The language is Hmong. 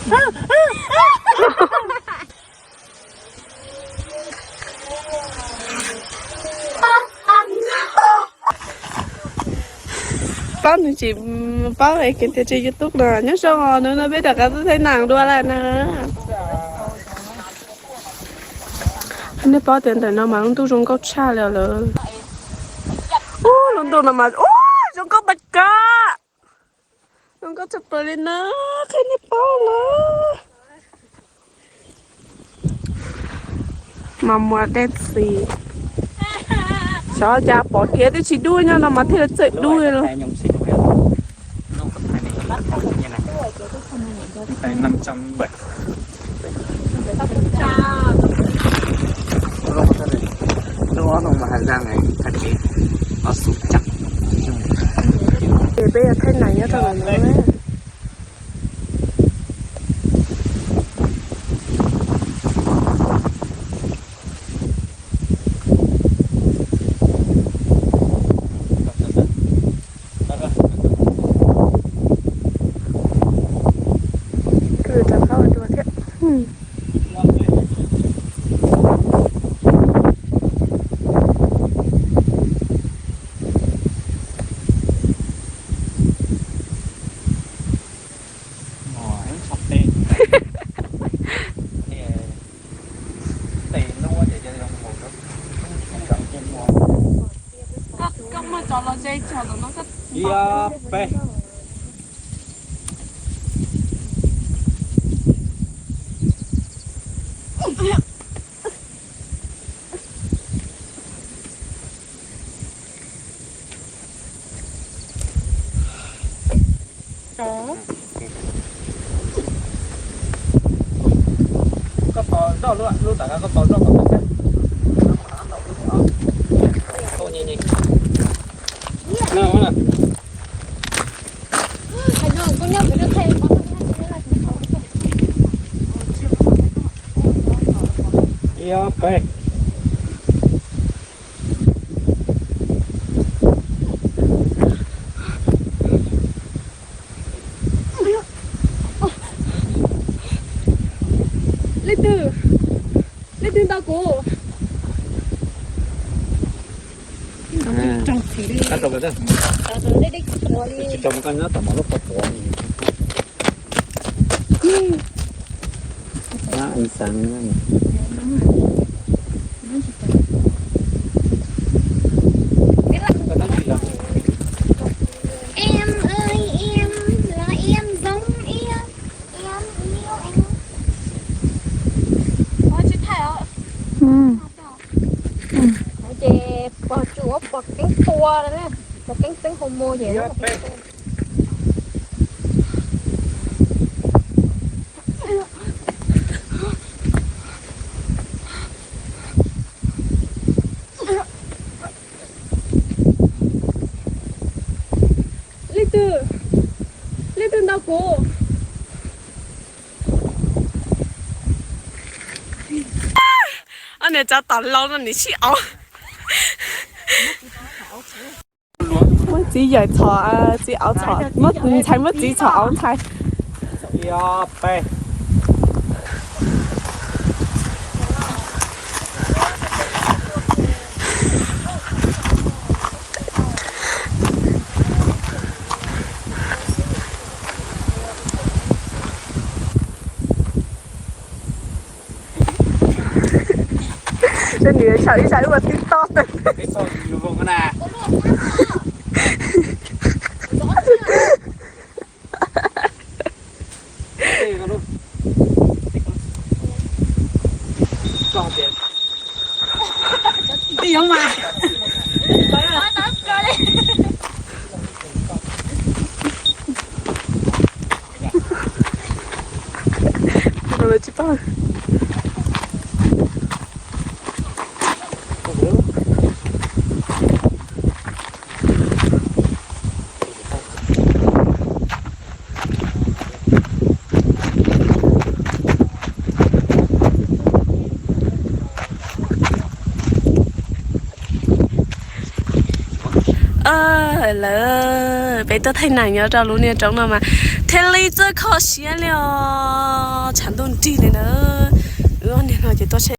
Paub nws tsis paub es kev tias tsev YouTube no nyob zoo os, hnub no peb rov qab tuaj Thaib Nam dua lawm na. Nej paub tias ntawm no mas lub ntuj zoo nkauj tshaj li lawm. Ub, lub ntuj no mas ub zoo nkauj tas koj. Zoo nkauj tshaj plaws li na, qhia nej paub lawm. Mas muaj dej txiv. Xyov cas pom kev twb tsis dub nyob no mas thiaj li txawm dub li lauj. Ces peb yog Thaib Nam nyob rau ntawm no. Kwv rov qab ua dua thiab. Ib ob peb. Koj tos zoj lub, lub tom koj tos zoj kom tau. Ib ob peb. Leej twg, leej twg ntaus kuv? Tsis tau mus koj nyob tom mov lub qhov tuav. Em ơi em, là em giống em, em yêu em. Ua tsis thaij os. Ces pog tsuas ua pog keeb tua, pog keeb txeeb homo ces. Leej twg, leej twg ntaus kuv? Ob niag tso tom laus no nws sib auv. Muab txiv yawm txhom txiv auv txhom, ntxhais muab txiv txhom auv ntxhais. Nws saum ib sab ua tib tob. Lawv Peb tuaj thaij neem nyob rau lub niag roob no mas thiaj li txawj kho siab li os, tshav ntuj nrig li na.